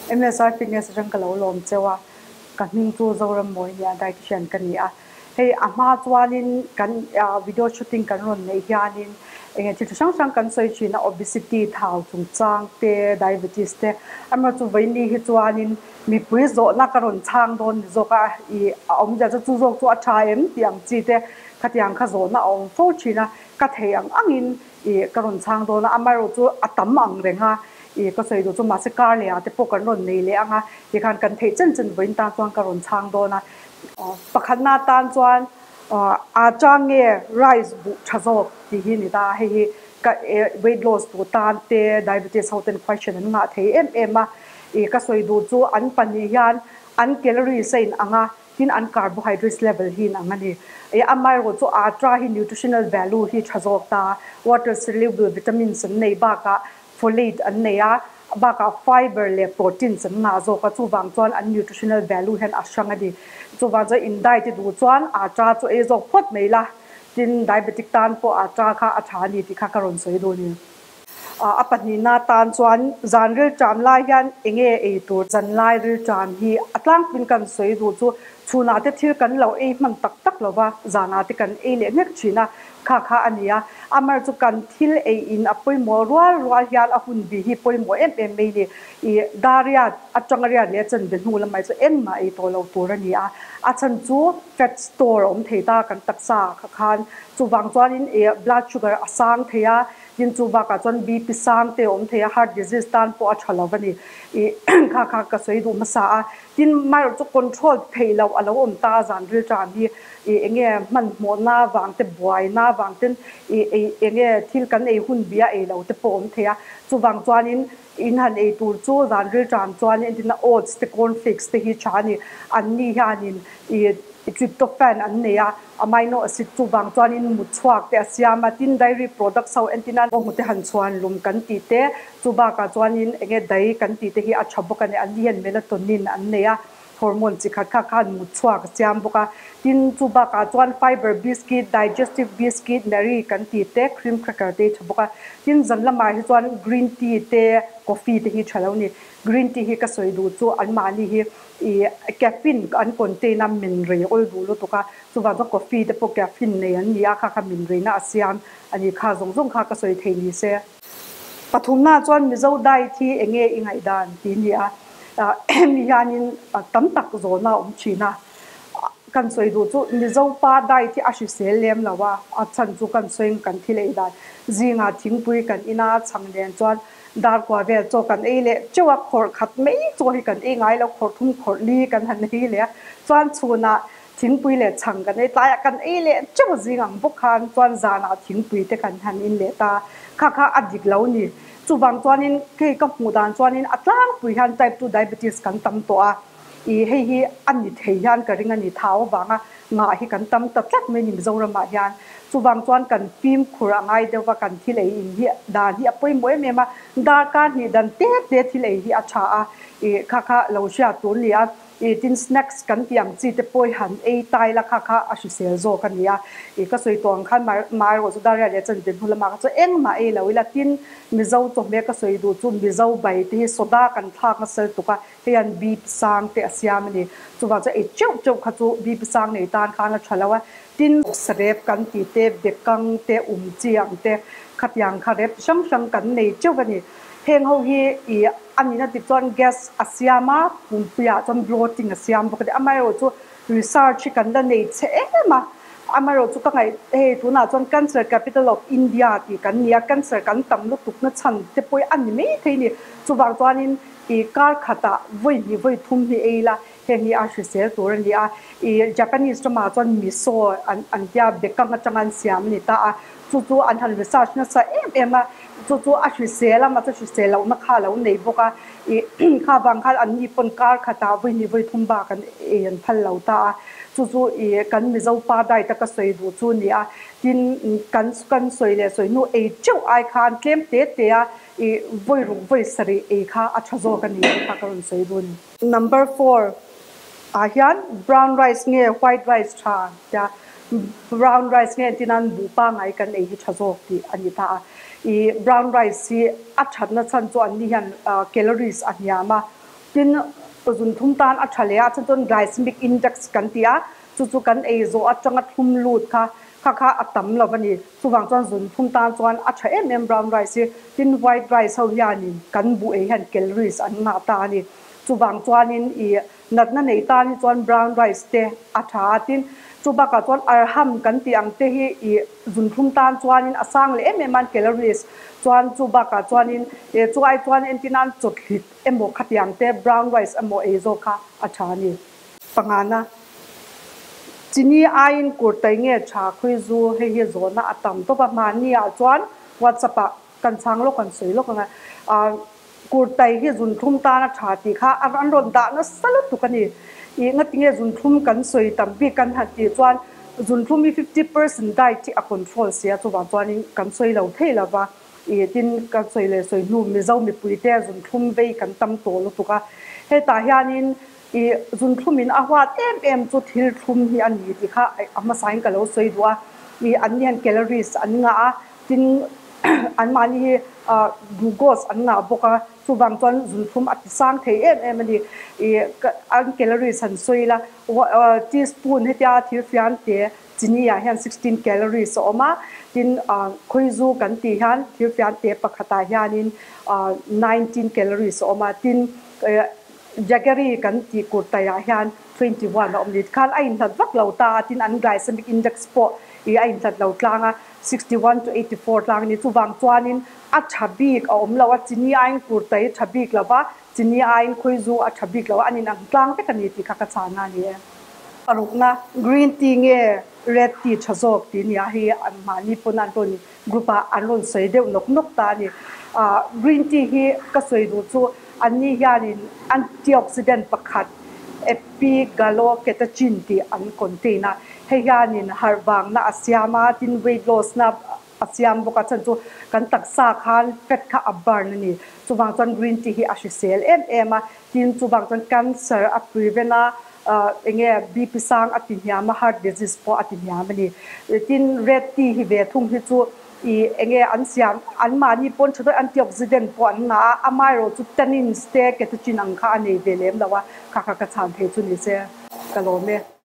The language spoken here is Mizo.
MSR Fitness atang ka lo lawm cheu a, ka hming chu Zorammawi nia dietitian ka ni a. Hei a hma chuanin kan video shooting kan rawn neih hianin eng thil chi hrang hrang kan sawi thin a, obesity, thau chungchang te, diabetes te, amaherawhchu vawiini hi chuanin mipui zawhna ka rawn chhang dawn ni zawk a, ih a awmzia chu chu zawk chu a tha em tih ang chi te khatiang kha zawhna a awm fo thin a, ka thei ang angin ih ka rawn chhang dawn a, amaherawhchu a tam ang reng a, ih ka sawi duh chu mahse kar leh ah te pawh kan rawn nei leh ang a, tikhan kan theih chen chen vawiin tan chuan ka rawn chhang dawn a. Pakhatna atan chuan atta nge rice buh tha zawk tih hi ni ta, hei hi ka weight loss duh tan te diabetes ho ten question an ngah thei em em a, ih ka sawi duh chu an pahnih hian an calories a in ang a, tin an carbohydrates level hi in ang a ni. Ih amaherawh chu atta hi nutritional value hi tha zawk ta, water soluble vitamins an nei bakah Folate an nei a, bakah fiber leh proteins an ngah zawk a, chuvang chuan an nutritional value hian a hrang a ni. Chuvang chuan in diet i duh chuan atta chu ei zawk phawt mai la, tin diabetic tan pawh atta kha a tha a ni tih kha ka rawn sawi duh a ni. A pahnihna tan chuan zan rilṭam lai hian enge ei tur? Zan lai rilṭam hi a tlangpuiin kan sawi duh chu chhunah te thil kan lo ei hman tak tak lo va, zanah te kan ei leh nek thin a, Kha kha a ni a, Amar chu kan thil ei in a pawimawh rual rual hian a hun bi hi pawimawh em em mai ni. I Daria atanga riat leh a chanve hnu lamah chu engmah ei tawh lo tur a ni a, a chhan chu fat store a awm thei ta kan taksa kha khan chuvang chuanin i blood sugar a sang thei a, tin chu bakah chuan BP sang te a awm thei a, heart disease tan pawh a tha lo a ni. I kha kha ka sawi duh hmasa a, Tin, maherawh chu control theih loh a lo awm ta a zan rilṭam hi i enge hmanhmawhna vang te, buaina vang ten i ei enge thil kan ei hun bia ei lo te pawh awm thei a. Chuvang chuanin in han ei tur chu zan rilṭam chuan entirna oats te, cornflakes te hi ṭha a ni. Anni hianin i tryptophan an nei a, amino acid chuvang chuanin mut chhuak te a siam a. Tin, dairy products ho entirna bawnghnute han chhuan lum kan tih te, Chu bakah chuanin enge dai kan tih te hi a tha bawk a ni. An ni hian melatonin an nei a, hormone chi khat kha khan mut chhuak a siam bawk a. Tin, chu bakah chuan fiber biscuit, digestive biscuit, Marie kan tih te, cream cracker te hi tha bawk a. Tin, zan lamah hi chuan green tea te, coffee te hi tha lo ni. Green tea hi ka sawi duh chu anmahni hi ih caffeine an contain a, min rei awl duh lutuk a. Chuvang chuan coffee te pawh caffeine nei an ni a, kha kha min reina a siam a ni. Kha zawng zawng kha ka sawi thei ni se. Pathumna chuan Mizo diet hi enge i ngaihdan tih a ni a, hemi hianin tam tak zawhna a awm thin a, kan sawi duh chu Mizo pa diet hi a hrisel lem lo a, a chhan chu kan sawiin kan thil ei dan zingah thingpui kan in a, chhang nen chuan darkua vel chaw kan ei leh teuh a, khawrh khat mai chaw hi kan ei ngai lo, khawrh thum khawrh li kan han ei leh a, chuan chhunah Thingpui leh chhang kan ei tlaiah kan ei leh teuh zing ang bawk khan chuan zanah thingpui te kan han in leh ta. Kha kha a dik lo ni. Chuvang chuanin hei ka hmuh dan chuanin a tlangpui hian type 2 diabetes kan tam tawh a, ih hei hi a ni thei hian ka ring a ni thau avanga ngah hi kan tam ta tlat mai ni Mizoramah hian. Chuvang chuan kan fimkhur a ngai deuh va, kan thil ei in hi dan hi a pawimawh em em a, darkar hnih dan te te thil ei hi a tha a, ih kha kha lo hriat tur ni a. I tin snacks kan tih ang chi te pawh i han ei tai la kha kha a hrisel zawk a nia. I ka sawi tawh ang khan Maherawh chu Daria leh Chanve hnu lamah kha chuan engmah ei lo ila tin Mizo chawhmeh ka sawi duh chu Mizo bai te hi soda kan thlak nasa lutuk a, hei hian BP sang te a siam a ni. Chuvang chuan ei teuh teuh kha chu BP sang nei tan khan a tha lo a. Tin sarep kan tih te, bekang te, um chi ang te khatiang kha rep hrang hrang kan nei teuh a ni. Heng ho hi i a nihna dik chuan gas a siam a, pumpuiah chuan bloating a siam bawk a ni. Amaherawhchu research hi kan la nei chhe em a, amaherawhchu ka ngaih hei tunah chuan cancer capital of India tih kan ni a, cancer kan tam lutuk na chhan te pawh hi a ni mai thei a ni. Chuvang chuanin i kar khatah vawi hnih vawi thum hi ei ila heng hi a hrisel tur a ni a. I Japanese ramah chuan miso an an tia bekang atanga an siam a ni ta a, chu chu an han research nasa em em a, chu chu a hrisel a, mahse hrisel lohna kha a lo nei bawk a, i kha vang khan an ni pawn kar khatah vawi hnih vawi thum bak an ei an phal lo ta a, chu chu i kan Mizo pa diet a ka sawi duh chu a ni a, tin kan kan sawi leh sawi hnu ei teuh ai khan tlem te te a i vawi ruk vawi sarih ei kha a tha zawk a ni tih kha ka rawn sawi duh a ni. Number four ah hian brown rice nge white rice tha tia brown rice nge entir nan buh pangai kan ei hi tha zawk tih a ni ta a. I brown rice hi a thatna chhan chu anni hian calories a hniam a, Tin, zunthum tan a tha leh a, chuan chuan glycemic index kan ti a, chu chu kan ei zawh atanga thlum lut kha kha kha a tam lo a ni. Chuvang chuan zunthum tan chuan a tha em em brown rice hi. Tin, white rice ho hianin kan buh ei hian calories an ngah ta a ni. Chuvang chuanin i natna nei tan hi chuan brown rice te a tha a, tin chu bakah chuan arham kan tih ang te hi i zunthlum tan chuanin a sang leh em em a calories chuan chu bakah chuanin chu ai chuan entir nan chawthlit emaw khatiang te brown rice emaw ei zawk kha a tha a ni. Pangana, Chini aiin kurtai nge tha khui zu hei hi zawhna a tam tawp a, mahni ah chuan WhatsApp ah kan chhang lawk kan sawi lawk ang a. Kurtai hi zunthlum tan a tha tih kha an rawn dah nasa lutuk a ni. Ih ngatinge zunthlum kan sawi tam bik kan han tih chuan zunthlum hi 50% diet hi a control si a, chuvang chuanin kan sawi lo thei lo va. Ih tin kan sawi leh sawi hnu Mizo mipuite zunthlum vei kan tam tawh lutuk a. Hetah hianin ih zunthlumin a huat em em chu thil thlum hi a ni tih kha a hmasain ka lo sawi duh a. Ih an ni hian calories an ngah a, Tin, anmahni hi glucose an ngah bawk a, chuvang chuan zunthlum a ti sang thei em em a ni. Ih an calories han sawi ila, teaspoon hetia thil fian te chini ah hian 16 calories a awm a, tin khawizu kan tih hian thil fian te pakhatah hianin 19 calories a awm a, tin jaggery kan tih kurtaiah hian 21 a awm ni. Tikhan a inhlat vak lo ta a, tin an glycemic index pawh ih a inhlat lo tlang a. 61 to 84 tlang a ni. Chuvang chuanin a tha bik a awm lo a, chini aiin kurtai a tha bik lo va, chini aiin khawizu a tha bik lo a, an inang tlang vek a ni tih kha ka chhana a ni e. Parukna, Green tea nge red tea tha zawk tih nia hei mahni pawn an rawn group ah an rawn sawi deuh nawk nawk ta a ni. Green tea hi ka sawi duh chu anni hianin antioxidant pakhat Epigallocatechin tih an contain a, hei hianin harh vangna a siam a, tin weight loss na a siam bawk a, chhan chu kan taksa khan fat kha a burn a ni. Chuvang chuan green tea hi a hrisel em em a, tin chuvang chuan cancer a prevent a, enge BP sang a ti hniam a, heart disease pawh a ti hniam a ni. Tin red tea hi ve thung hi chu I enge an siam, anmahni pawn tha deuh antioxidant pawh an ngah a, amaherawh chu tannins te catechin ang kha a nei ve lem lo a, kha kha ka chhan thei chu ni se ka lawm e.